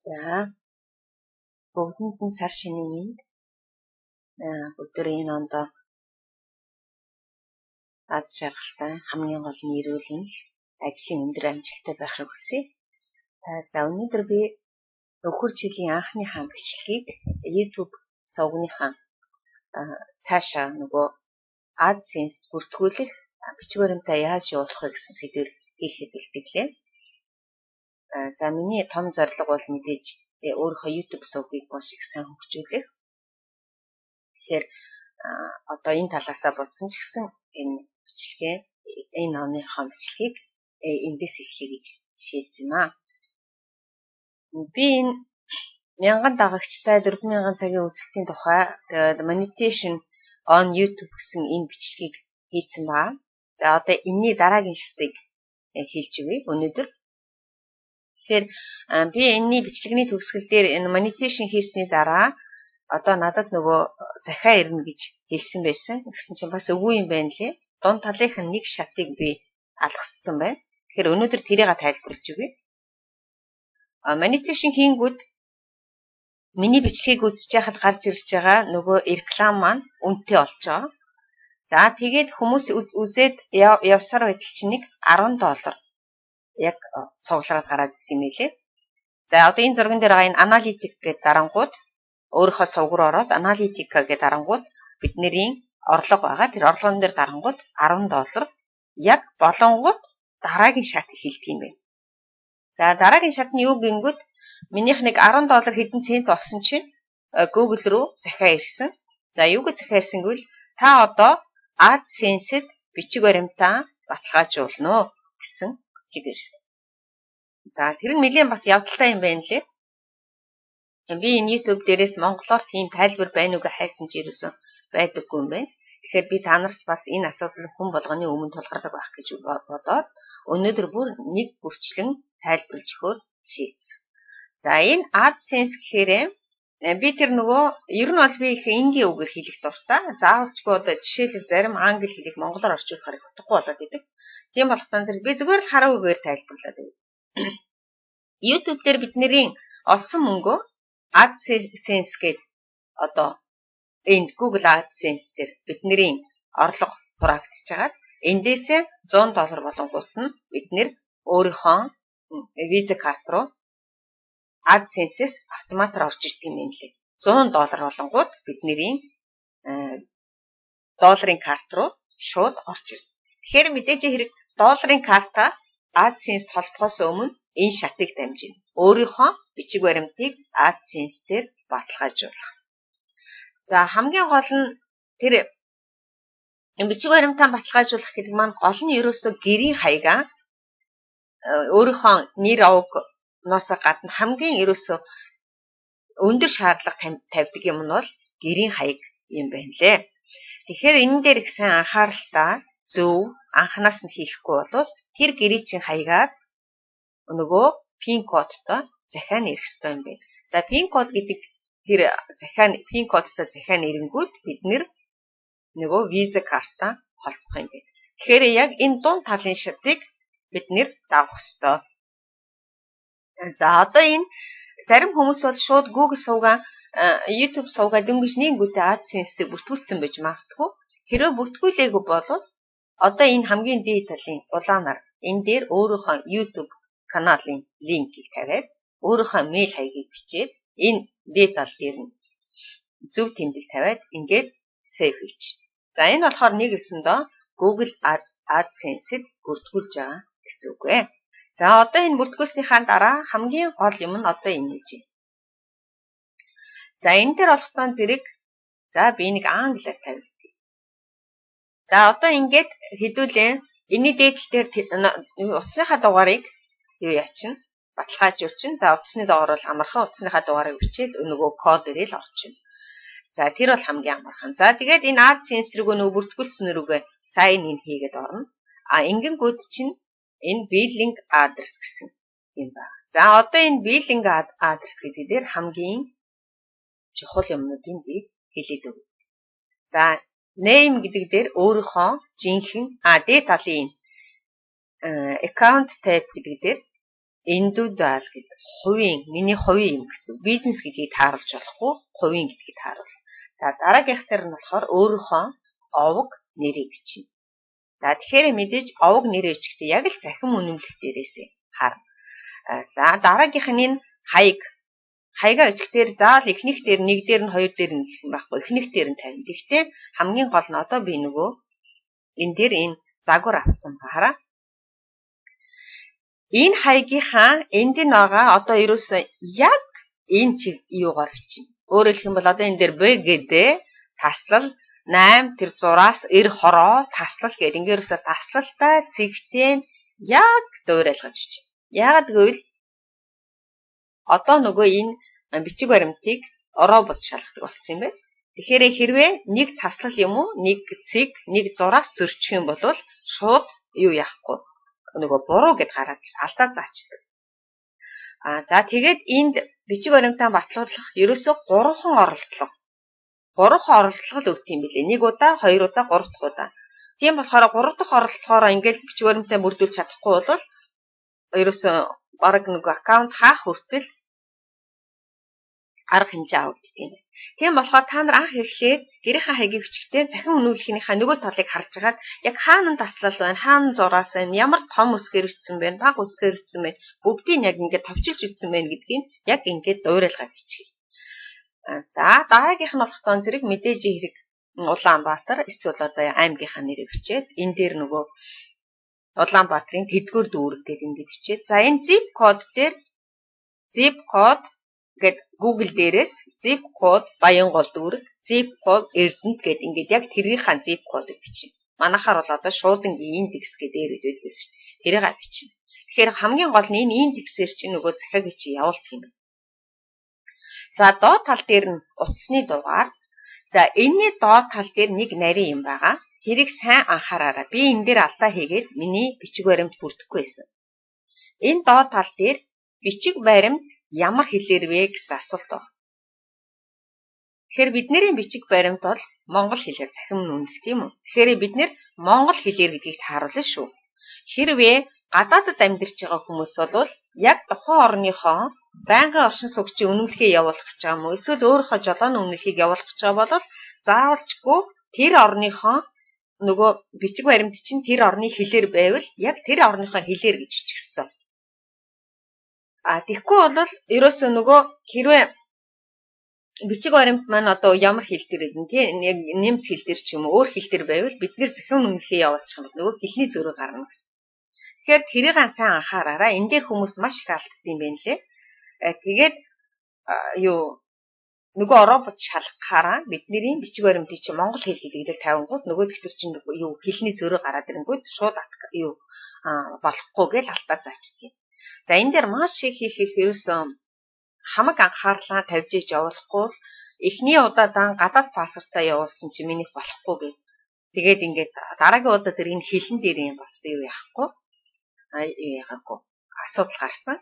За, бүгдэнд нь сар шинийн мэнд. Бүгдээ энэ ондоо аз жаргалтай, хамгийн гол нь эрүүл мэнд, ажлын өндөр амжилттай байхыг хүсье. За, өнөөдөр би өхөр жилийн анхныхаа бичлэгийг YouTube сувгийнхаа цаашаа нөгөө AdSense бүртгүүлэх, бичиг баримтаа яаж явуулах вэ гэсэн сэдвээр хийхэд бэлтгэлээ. За, миний том зорилго бол мэдээж өөрийнхөө YouTube сувгийг маш их сайн хөгжүүлэх. Тэгэхээр одоо энэ талаасаа бодсон ч гэсэн энэ бичлэгээ, энэ оныхоо бичлэгийг эндээс эхлэе гэж шийдсэн юм аа. Би энэ 1000 дагагчтай 4000 цагийн үзэлтийн тухай, тэгээд monetization on YouTube гэсэн энэ бичлэгийг хийсэн байна. За, одоо энэний дараагийн шатыг хэлж өгье өнөөдөр. Тэгэхээр би энэний бичлэгний төгсгөл дээр энэ monetization хийсний дараа одоо надад нөгөө захиа ирнэ гэж хэлсэн байсан. Тэгсэн чинь бас үгүй юм байна лээ. Дунд талынх нь нэг шатыг би алгассан байна. Тэгэхээр өнөөдөр тэрийг тайлбарлаж өгье. Monetization хийнгүүт миний бичлэгийг үзэж байхад гарч ирж байгаа нөгөө реклам маань үнэтэй болж байгаа. За, тэгээд хүмүүс үзээд явсаар байтал чинь нэг 10 доллар яг цуглараад гараад ирсэн юм билээ. За, одоо энэ зурган дээр байгаа энэ analytic гэдэг дарангууд, өөрийнхөө сувг руу ороод аналитика гэдэг дарангууд бидний орлого байгаа. Тэр орлогон дээр дарангууд 10 доллар яг болонгууд дараагийн шат эхэлдэг юм байна. За, дараагийн шат нь юу гингүүд минийх нэг 10 доллар хэдэн цент болсон чинь Google руу захиа ирсэн. За, юу гэж захиа ирсэн гэвэл та одоо AdSense-д бичиг баримтаа баталгаажуулна уу гэсэн бичиг ирсэн. За, тэр нь нэлээд бас явдалтай юм байна лээ. Би энэ YouTube дээрээс монголоор тийм тайлбар байна уу гэж хайсан чи ерөөсөн байдаггүй юм байна. Тэгэхээр би та нарт бас энэ асуудал хүн болгоны өмнө тулгардаг байх гэж бодоод өнөөдөр бүр нэг бүрчлэн тайлбарлаж өгөхөөр шийдсэн. За, энэ AdSense гэхээр би тэр нөгөө ер нь бол би их энгийн үгээр хэлэх дуртай. Заавалчгүй одоо жишээлбэл зарим англи хэлийг монголоор орчуулахаар их утгагүй болоод идэг. Тийм болохоор зэрэг би зүгээр л хараа үгээр тайлбарлаад өгье. YouTube дээр бидний олсон мөнгөө AdSense гээд одоо энд Google AdSense дээр бидний орлого хураагдчихж байгаа. Эндээсээ 100 доллар болонгууд нь бид нэр өөрийнхөө Visa карт руу AdSense-с автоматар орж ирдэг юм лээ. 100 доллар болонгууд бидний долларын карт руу шууд орж ирнэ. Тэгэхээр мэдээж хэрэг долларын карта AdSense холбохоос өмнө энэ шатыг дамжина. Өөрийнхөө бичиг баримтыг AdSense дээр баталгаажуулах. За, хамгийн гол нь тэр бичиг баримтаа баталгаажуулах гэдэг маань гол нь ерөөсөө гэрийн хаягаа, өөрийнхөө нэр овгноос гадна хамгийн ерөөсөө өндөр шаардлага тавьдаг юм нь бол гэрийн хаяг юм байна лээ. Тэгэхээр энэ дээр их сайн анхааралтай, зөв анханаас нь хийхгүй бол тэр гэрийн чинь хаягаар нөгөө PIN кодтой захиа нь ирэх ёстой юм байна. За, PIN код гэдэг тэр захиа, PIN кодтой захиа нь ирэнгүүт бид нэр нөгөө Visa карта холбох юм байна. Тэгэхээр яг энэ дунд талын шатыг бид нэр давах ёстой. За, одоо энэ зарим хүмүүс бол шууд Google сувгаа, YouTube сувгаа дөнгөж нэнгүүтээ AdSense-тэй бүртгүүлсэн байж магадгүй. Хэрвээ бүртгүүлээгүй бол одоо энэ хамгийн дээд талын улаанаар энэ дээр өөрийнхөө YouTube каналын линкийг тавиад, өөрийнхөө мэйл хаягийг бичээд, энэ дээд тал дээр нь зөв тэмдэг тавиад ингээд save хийч. За, энэ болохоор нэг өсөндөө Google AdSense-д бүртгүүлж байгаа гэсэн үг ээ. За, одоо энэ бүртгүүлснийхаа дараа хамгийн гол юм нь одоо энэ гэж байна. За, энэ дээр болохтон зэрэг за би нэг англиар тавих. За, одоо ингээд хэдүүлээ энэний дээд дээр утасныхаа дугаарыг юу яачин баталгаажуулчин. За, утасны дугаар бол амархан, утасныхаа дугаарыг бичээл нөгөө код ирээл орчихно. За, тэр бол хамгийн амархан. За, тэгээд энэ AdSense рүү нөгөө бүртгүүлсэн рүүгээ sign in хийгээд орно. А ингэнгүүт чинь энэ billing address гэсэн юм байна. За, одоо энэ billing address гэдэг дээр хамгийн чухал юмнуудыг би хэлээд өгье. За, name гэдэг дээр өөрийнхөө жинхэнэ дээд талын account type гэдэг дээр Индивидуал гэдэг хувийн, миний хувийн юм гэсэн. Бизнес гэдгийг тааруулж болохгүй, хувийн гэдгийг тааруул. За, дараагийнх дээр нь болохоор өөрийнхөө овог нэрийг бичнэ. За, тэгэхээр мэдээж овог нэрээ бичихтэй яг л захим үнэмлэх дээрээсээ харна. За, дараагийнх нь энэ хаяг. Хаягаа бичихээр заавал эхнийх дээр нэг дээр нь хоёр дээр нь гэх юм байхгүй. Эхнийх дээр нь тавина. Тэгэхдээ хамгийн гол нь одоо би нөгөө энэ дээр энэ загвар авсан хараа. Энэ хаягийнхаа энд нь байгаа одоо ерөөсөө яг энэ чиг юугаар бичнэ. Өөрөөр хэлэх юм бол одоо энэ дээр БГД таслал 8 тэр зураас 90 хороо таслал гэдэг ингээд ерөөсөө таслалтай цэгтэй нь яг дуурайлгаж бичнэ. Яагаад гэвэл одоо нөгөө энэ бичиг баримтыг робот шалгадаг болсон юм байна. Тэгэхээр хэрвээ нэг таслал юм уу, нэг цэг, нэг зураас зөрчих юм бол шууд юу яахгүй нөгөө буруу гэд гараад алдаа заачдаг. За, тэгээд энд бичиг баримтаа батлуулах ерөөсөө гурван оролдлого. Гурван оролдлого л өгдөг юм билээ. Нэг удаа, хоёр удаа, гурав дахь удаа. Тийм болохоор гурав дахь оролдлогоороо ингээл бичиг баримтаа бүрдүүлж чадахгүй бол ерөөсөө бараг нөгөө аккаунт хаах хүртэл арга хэмжээ авагддаг юм. Тийм болохоор та нар анх эхлээд гэрийнхээ хаягийг бичихтэй захин үнэмлэхийнхаа нөгөө талыг харж агаад яг хаана нь таслал байна, хаана нь зураас байна, ямар том үсгээр бичсэн байна, бага үсгээр бичсэн байна, бүгдийг яг ингээд товчилж бичсэн байна гэдгийг яг ингээд дуурайлгаад бичих. За, дараагийнх нь болох тон зэрэг мэдээж хэрэг Улаанбаатар эсвэл одоо аймгийнхаа нэрийг бичээд энэ дээр нөгөө Улаанбаатарын тэдгүүр дүүрэг гэдэг ингээд бичээд, за, энэ zip код дээр zip код гээд Google дээрээс zip код Баянгол дүүрэг, zip код Эрдэнэт гээд ингээд яг тэргийнхаа zip кодыг бичнэ. Манайхаар бол одоо шуудангийн индекс гэдэг дээр байдаг гэсэн. Тэрийг бичнэ. Тэгэхээр хамгийн гол нь энэ индексээр чинь нөгөө захиаг чи явуулах юм. За, доод тал дээр нь утасны дугаар. За, энэний доод тал дээр нэг нарийн юм байгаа. Тэрийг сайн анхаараарай. Би энэ дээр алдаа хийгээд миний бичиг баримт бүрдэхгүй байсан. Энэ доод тал дээр бичиг баримт ямар хэлээр вэ гэсэн асуулт байна. Тэгэхээр бидний бичиг баримт бол монгол хэлээр захим үнэмлэх, тийм үү? Тэгэхээр бид нэр монгол хэлээр гэдгийг тааруулна шүү. Хэрвээ гадаадад амьдарч байгаа хүмүүс бол яг тухайн орныхоо байнгын оршин суугчийн үнэмлэхээ явуулах гэж байгаа юм уу? Эсвэл өөрийнхөө жолооны үнэмлэхийг явуулах гэж байгаа бол заавалчгүй тэр орныхоо нөгөө бичиг баримт чинь тэр орны хэлээр байвал яг тэр орныхоо хэлээр гэж бичих ёстой. А тэгэхгүй бол ерөөсөө нөгөө хэрвээ бичиг баримт маань одоо ямар хэл дээр гэдэг тийм яг немц хэл дээр ч юм уу өөр хэл дээр байвал бид нэр захин үнэмлэхээ явуулчих юм бол нөгөө хэлний зөрүү гарна гэсэн. Тэгэхээр тэрийг сайн анхаараарай. Энэ дээр хүмүүс маш их алддаг юм байна лээ. Тэгээд юу нөгөө робот шалгахаараа бидний бичиг баримтыг чи монгол хэл гэдэг дээр тавингууд нөгөө төр чинь юу хэлний зөрүү гараад ирэнгүүт шууд юу болохгүй гэж алдаа заачдаг юм. За, энэ дээр маш их их их ерөөсөн хамаг анхаарлаа тавьж иж явуулахгүй эхний удаа дан гадаад паспортаа явуулсан чи минийх болохгүй гэ. Тэгээд ингээд дараагийн удаа тэр энэ хэлэн дээр юм бас юу яахгүй яагаагүй асуудал гарсан.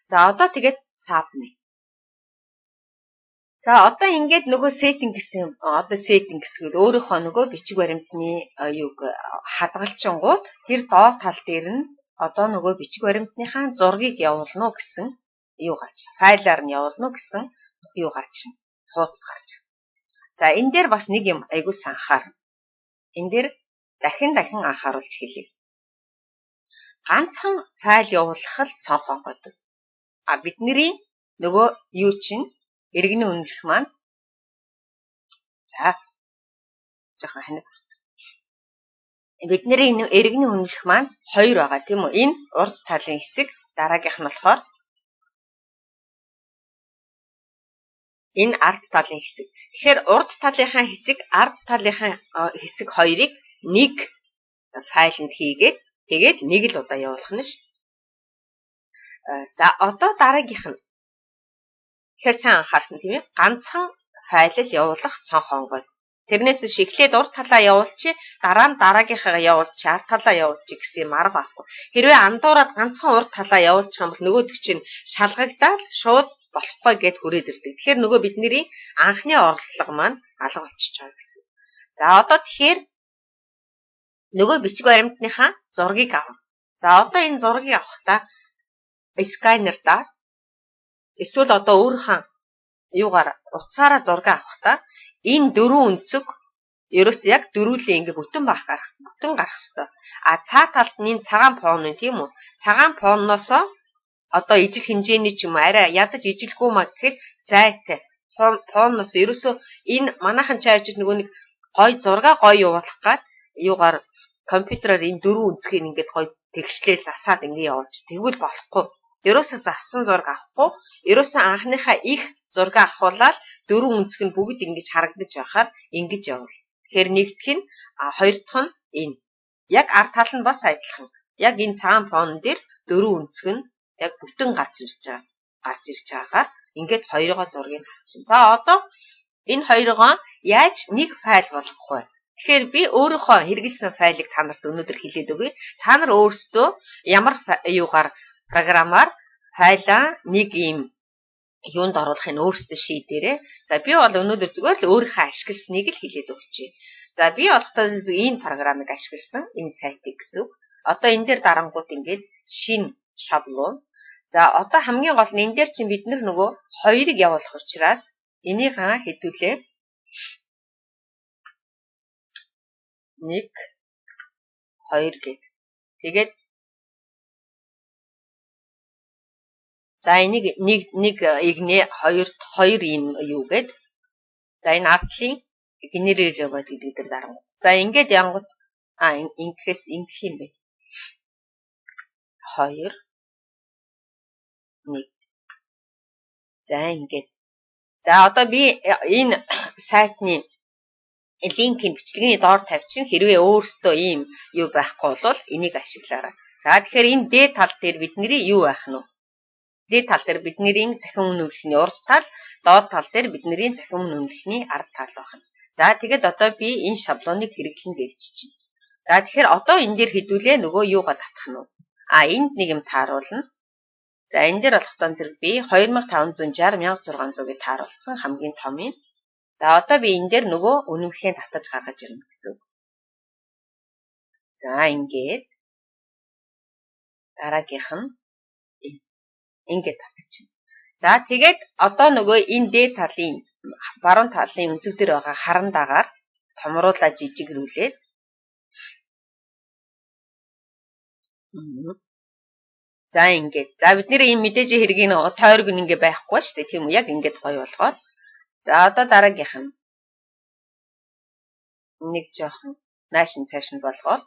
За, одоо тэгээд submit. За, одоо ингээд нөгөө setting гэсэн, одоо setting гэсгээд өөрийнхөө нөгөө бичиг баримтны юуг хадгалчингууд тэр доод тал дээр нь одоо нөгөө бичиг баримтныхаа зургийг явуулна уу гэсэн юу гарч, файлаар нь явуулна уу гэсэн юу гарч, хуудас гарч. За, энэ дээр бас нэг юм айгуу сайн анхаар. Энэ дээр дахин дахин анхааруулж хэлье. Ганцхан файл явуулах л цонхонгойдог. А бидний нөгөө юу чинь иргэний үнэмлэх маань, за, жоохон ханаг хүрсэн. Бидний иргэний үнэмлэх маань хоёр байгаа, тийм үү? Энэ урд талын хэсэг, дараагийнх нь болохоор энэ ард талын хэсэг. Тэгэхээр урд талынхаа хэсэг, ард талынхаа хэсэг хоёрыг нэг файланд хийгээд тэгээд нэг л удаа явуулах нь шүү. За, одоо дараагийнх нь. Тэгэхээр сайн анхаарсан, тийм ээ. Ганцхан файл л явуулах цонхонгой. Тэрнээс биш эхлээд урд талаа явуулчих, дараа нь дараагийнхаа явуулчих, ард талаа явуулчих гэсэн юм арга байхгүй. Хэрвээ андуураад ганцхан урд талаа явуулчих юм бол нөгөөдөг чинь шалгагдаад шууд болохгүй гэд хүрээд ирдэг. Тэгэхээр нөгөө бидний анхны оролдлого маань алга болчихж байгаа гэсэн. За, одоо тэгэхээр нөгөө бичиг баримтныхаа зургийг авна. За, одоо энэ зургийг авахдаа Сканердаа эсвэл одоо өөрийнхөө юугаар утсаараа зураг авахдаа энэ дөрвөн өнцөг ерөөс яг дөрвөлээ ингээ бүтэн байх гарах, бүтэн гарах хэвээр. А цаа талд нь энэ цагаан фон нь, тийм үү? Цагаан фонноосоо одоо ижил хэмжээний ч юм уу, арай ядаж ижилгүй маа гэхэд зайтай. Фонноос ерөөсөө энэ манайхан чайж нөгөө нэг гой зураг гоё явуулах гад юугаар компьютероор энэ дөрвөн өнцгийг ингээд гоё тэгшлээл засаад ингээ явуулж тэгвэл болохгүй. Ерөөсөө зассан зураг авахгүй. Ерөөсөө анхныхаа их зураг авахуулаад дөрвөн өнцөг нь бүгд ингэж харагдаж байхаар ингэж явуул. Тэгэхээр нэгдэх нь, хоёр дахь нь энэ. Яг ард тал нь бас адилхан. Яг энэ цагаан фон дээр дөрвөн өнцөг нь яг бүтэн гарч ирж байгаа. Гарч ирж байгаагаар ингээд хоёроо зургийг харчин. За, одоо энэ хоёроо яаж нэг файл болгох вэ? Тэгэхээр би өөрийнхөө хэрэглэсэн файлыг та нарт өнөөдөр хэлээд өгье. Та нар өөрсдөө ямар юугаар програмаар файлаа нэг ийм юунд оруулахыг өөрсдөө шийдээрэй. За, би бол өнөөдөр зүгээр л өөрийнхөө ашигласныг л хэлээд өгчээ. За, би болохдоо энэ програмыг ашигласан, энэ сайтыг гэсэн үг. Одоо энэ дээр дарангууд ингээд шинэ шаблон. За, одоо хамгийн гол нь энэ дээр чинь бид нар нөгөө хоёрыг явуулах учраас энийг хэдүүлээ. 1 2 гээд. Тэгээд за, энийг нэг нэг игнэ хоёр хоёр ийм юу гээд. За, энэ артлын генерер гэдэг дээр дарангууд. За, ингээд янгууд ингэхээс ингэх юм бэ. 2 1. За, ингээд. За, одоо би энэ сайтны линкийг бичлэгийн доор тавьчин, хэрвээ өөрсдөө ийм юу байхгүй бол энийг ашиглаарай. За, тэгэхээр энэ дээд тал дээр бидний юу байх нь вэ? Дээд тал дээр бидний захин үнэмлэхний урд тал, доод тал дээр бидний захин үнэмлэхний ард тал байна. За, тэгээд одоо би энэ шаблоныг хэрэглэн гэж чинь. За, тэгэхээр одоо энэ дээр хэдүүлээ нөгөө юугаа татах нь вэ? А энд нэг юм тааруулна. За, энэ дээр болохдоо зэрэг би 2560 1600 гэж тааруулсан хамгийн том юм. За, одоо би энэ дээр нөгөө үнэмлэхээ татаж гаргаж ирнэ гэсэн үг. За, ингээд дараагийнх нь ингээд татчихна. За, тэгээд одоо нөгөө энэ дээд талын баруун талын өнцөг дээр байгаа харан дагаар томруулаад жижигрүүлээд, за, ингээд. За, бидний ийм мэдээж хэргийн тойрог нь ингээ байхгүй шүү дээ, тийм үү? Яг ингээд гоё болгоод. За, одоо дараагийнх нь нэг жоохон наашин цааш нь болгоод.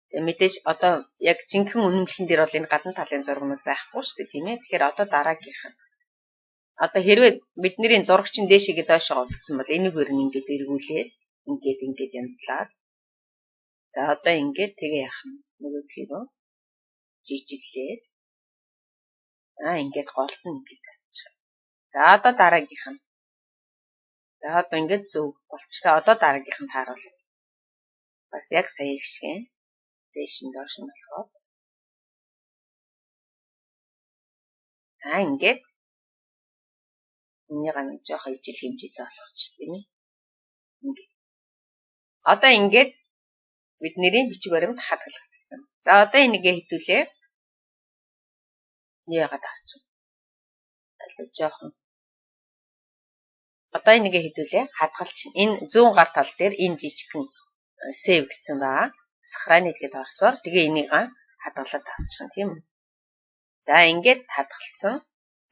Тэгээ мэдээж одоо яг жинхэнэ үнэмлэхэн дээр бол энэ гадна талын зургнууд байхгүй шүү дээ, тийм ээ. Тэгэхээр одоо дараагийнх нь одоо хэрвээ бидний зураг чинь дээшээгээ доошоо болцсон бол энийг хөр нь ингээд эргүүлээд ингээд ингээд янзлаад. За, одоо ингээд тэгээ яах нь нөгөөдхийг жижиглээд ингээд голд нь ингээд тавьчих. За, одоо дараагийнх нь. За, одоо ингээд зөв болчлоо. Одоо дараагийнх нь тааруулна. Бас яг сая шиг дээш нь доош нь болгоод. Ингээд энийг нэг жоох ижил хэмжээтэй болгочих, тийм ээ. Ингээд. Одоо ингээд бидний бичиг баримт хадгалагдсан. За, одоо энийгээ хэдүүлээ. Яагаад авчих? Аль жоохон. Одоо энийгээ хэдүүлээ хадгалчих. Энэ зүүн гар тал дээр энэ жижигхэн save гэсэн байгаа. Сохранить гэдээ орсоор тэгээ энийг хадгалаад авчих юм, тийм үү? За, ингээд хадгалцсан.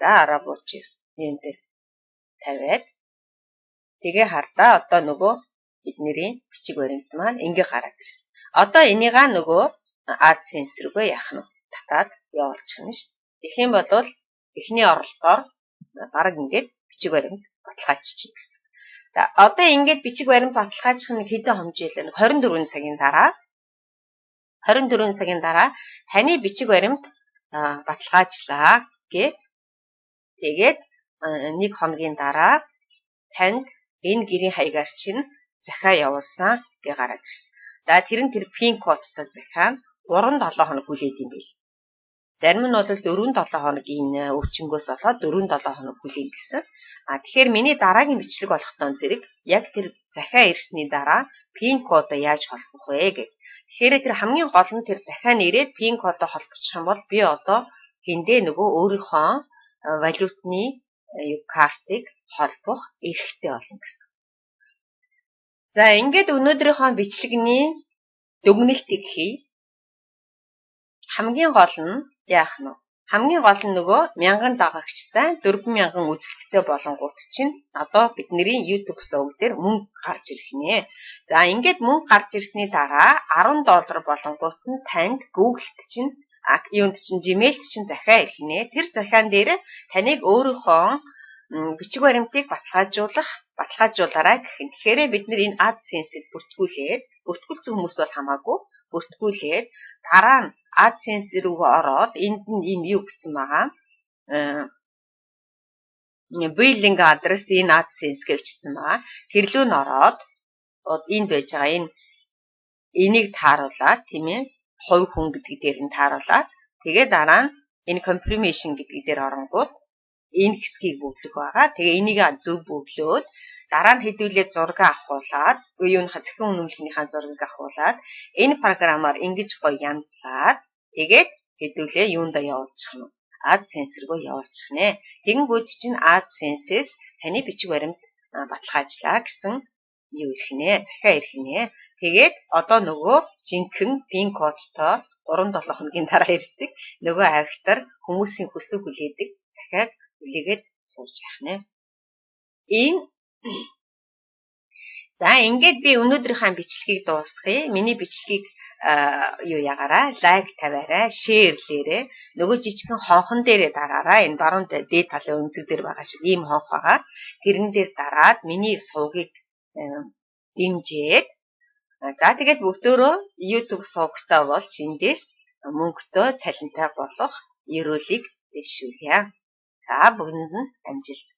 За, рабочий юм дээр тавиад тэгээ хардаа одоо нөгөө бидний бичиг баримт маань ингээ гараад ирсэн. Одоо энийгаа нөгөө AdSense рүүгээ яах нь татаад явуулчих юм шүү дээ. Тэгэх юм бол эхний оролтоор бараг ингээд бичиг баримт баталгаажчих гэсэн. За, одоо ингээд бичиг баримт баталгаачих нэг хэдэн хонжийл нэг 24 цагийн дараа 24 цагийн дараа таны бичиг баримт баталгаажлаа гэ. Тэгээд нэг хоногийн дараа танд энэ гэрийн хаягаар чинь захиа явуулсан гэ гараад ирсэн. За, тэр нь тэр пин кодтой захиа нь 3-7 хоног хүлээд юм байл. Зарим нь бол 4-7 хоногийн өвчнгөөс болоод 4-7 хоног хүлээн гэсэн. А тэгэхээр миний дараагийн бичлэг болохтон зэрэг яг тэр захиа ирсний дараа пин кодоо яаж холбох вэ гэх. Тэгэхээр тэр хамгийн гол нь тэр захиа нь ирээд пин кодоо холбочих юм бол би одоо Тэндээ нөгөө өөрийнхөө валютны картыг холбох эрхтэй болно гэсэн. За, ингээд өнөөдрийнхөө бичлэгний дүгнэлтийг хий. Хамгийн гол нь яах нь вэ? Хамгийн гол нь нөгөө 1000 дагагчтай, 4000 үзэлттэй болонгууд чинь одоо бидний YouTube суваг дээр мөнгө гарч ирэх нэ. За, ингээд мөнгө гарч ирсний дараа 10 доллар болонгууд нь танд Google-т чинь, юунд чинь, Gmail-т чинь захиа ирэх нэ. Тэр захиан дээр таныг өөрийнхөө бичиг баримтыг баталгаажуулаарай гэх юм. Тэгэхээр бид нар энэ AdSense-д бүртгүүлээд, бүртгүүлсэн хүмүүс бол хамаагүй, бүртгүүлээд дараа нь AdSense рүүгээ ороод энд нь ийм юу гэсэн байгаа. Billing address in AdSense гэж бичсэн байгаа. Тэр лүү нь ороод энд байж байгаа энэ энийг тааруулаад, тийм ээ, хувь хүн гэдэг дээр нь тааруулаад, тэгээ дараа нь энэ confirmation гэдэг дээр оронгууд энэ хэсгийг бөглөх байгаа. Тэгээ энийг зөв бөглөөд дараа нь хэдүүлээ зураг авахуулаад, юуныхаа, цахим үнэмлэхнийхаа зургийг авахуулаад, энэ програмаар ингэж гоё янзлаад, тэгээд хэдүүлээ юундаа явуулчих нь, AdSense рүү явуулчих нэ. Тэгэнгүүт чинь AdSense-ээс таны бичиг баримт баталгаажлаа гэсэн юу ирэх нэ, захиа ирэх нэ. Тэгээд одоо нөгөө жинхэнэ PIN кодтой 3-7 хоногийн дараа ирдэг нөгөө авигтар хүмүүсийн хүсэг хүлээдэг захиаг хүлээгээд сууж явах нэ. Энэ За, ингээд би өнөөдрийнхөө бичлэгийг дуусгая. Миний бичлэгийг юу ягаарай, лайк тавиарай, share лээрэй. Нөгөө жижигхэн хонхон дээрээ дараарай. Энэ баруун дээд талын өнцөг дээр байгаа шиг ийм хонх байгаа. Тэрэн дээр дараад миний сувгийг дэмжиж, за, тэгээд бүгдөө YouTube сувгтай болж эндээс мөнгөтэй, цалинтай болох ерөөлийг дэвшүүлье. За, бүгдэнд нь амжилт.